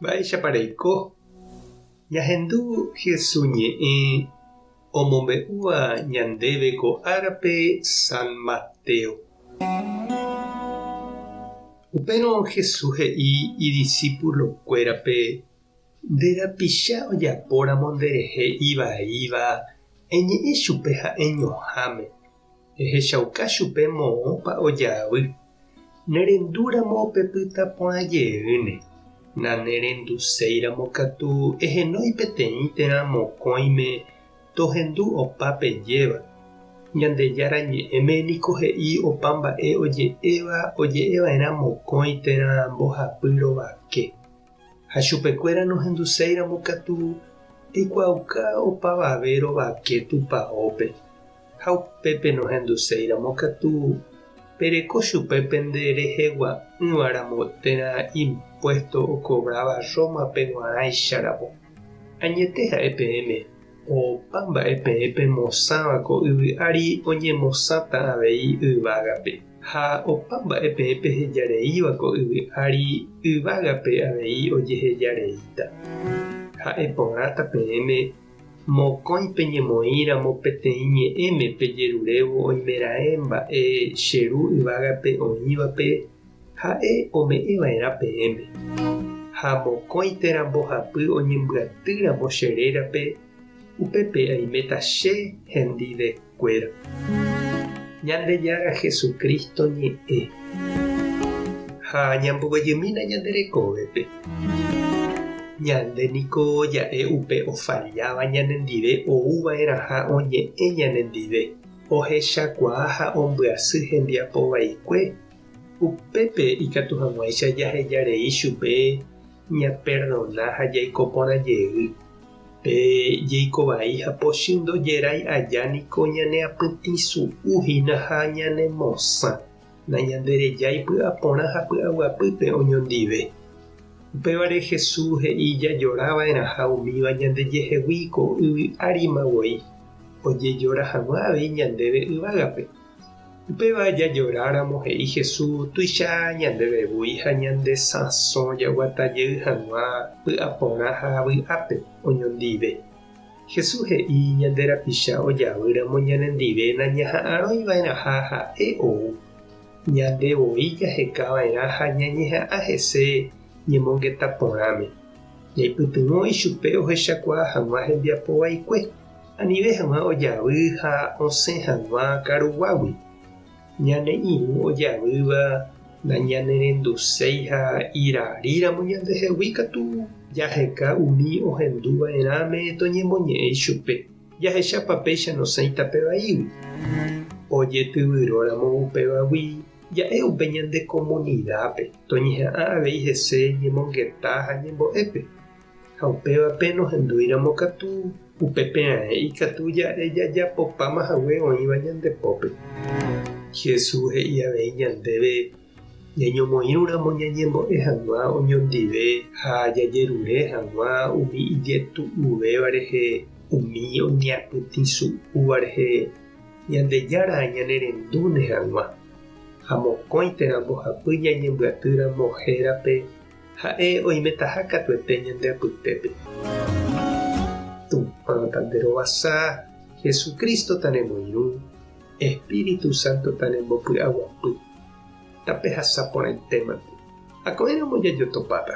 Mba'éichapa reiko? Ñahendu Hesu ñe'ẽ omombe'úva ñandéve ko árape San Mateo. Upérõ Jesús he'i idisípulokuérape, Nde rapicha ojapóramo nderehe ivaíva, eñe'ẽ chupe ha'eñoháme, ehechauka chupe moõpa ojavy. Nerendúramo pepyta porã jeýne, nanerenduséiramo katu ehenói peteĩ térã mokõime tohendu opa pejéva. Ñandejára Ñe'ẽme niko he'i opa mba'e oje'éva oje'eva'erã mokõi térã mbohapy rovake. Ha chupekuéra nohenduséiramo katu eikuaauka opavave rovake tupaópe. Ha upépe nohenduséiramo katu pereko chupe pende rehegua'ỹva ramo térã impuésto okovráva Rómape g̃uarãicha ramo. Añete ha'e peẽme, opa mba'e peẽ pemosãva ko yvy ári oñemosãta avei yvágape. Ha opa mba'e peẽ pehejareíva ko yvy ári yvágape avei ojehejareíta. Ha'e porãta peẽme Mokõi peñemoĩ ramo peteĩ ñe'ẽme pejerurévo oimeraẽ mba'e che Ru yvágape oĩvape, ha'e ome'ẽ va'erã peẽme. Ha mokõi térã mbohapy oñembyaty ramo che rérape, upépe aiméta che hendive kuéra. Ñandejára Jesucristo ñe'ẽ. Ha ñamboguejymína ñande rekovépe. Ñande niko ja'e upe ofalláva ñanendive ou va'erãha oñe'ẽ ñanendive, ohechakuaa ha ombyasy hembiapo vaikue, upépe ikatu hag̃uáicha jaheja rei chupe ñaperdona ha jaiko porã jey. Pe jeiko vai ha pochy ndojerái aja niko ñaneapytĩsu'u hína ha ñanemosã, nañanderejái py'aporã ha py'aguapýpe oñondive. Upévare Jesús he'i jajora va'erãha umíva ñandejehegui ko yvy árima voi, ojejora hag̃ua avei ñandéve yvágape. Upéva jajoráramo he'i Jesús tuicha ñandéve voi ha ñande sãso jaguata jey hag̃ua py'aporã ha vy'ápe oñondive. Jesús he'i ñande rapicha ojavýramo ñanendive nañaha'arõi va'erãha ha'e ou. Ñande voi jaheka va'erã ha ñañeha'ã hese ñemongeta porãme. Ñaipytyvõ ichupe ohechakuaa hag̃ua hembiapo vaikue. Anive hag̃ua ojavy ha osẽ hag̃ua karuguágui. Ñane irũ ojavýva nañanerenduséi ha iraríramo ñandehegui katu jaheka umi ohendu va'erãme toñemoñe'ẽ ichupe, jahechápa péicha nosẽi tape vaígui. Ojetyvyróramo upévagui ja'e upe ñande komunidápe toñeha'ã avei hese ñemongeta ha ñembo'épe. Ha upévape nohendúiramo katu, upépe raẽ ikatu ja'e jajapopáma hague oĩva ñande pópe. Jesús he'i avei ñandéve ñañomoĩrũramo ñañembo'e hag̃ua oñondive ha jajerure hag̃ua umi ijetu'uvéva rehe, umi oñeapytĩsu'úva rehe, Ñandejára ñanerendúne hag̃ua. Ha mokõi térã mbohapy ñañembyatýramo hérape, Ha'e oimetaha katuete ñande apytépe. Tupã tanderovasa, Jesucristo tanemoirũ, Espíritu Santo tanembopy'aguapy. Tapehasa porãitémante. Ha ko'ẽramo jajotopáta.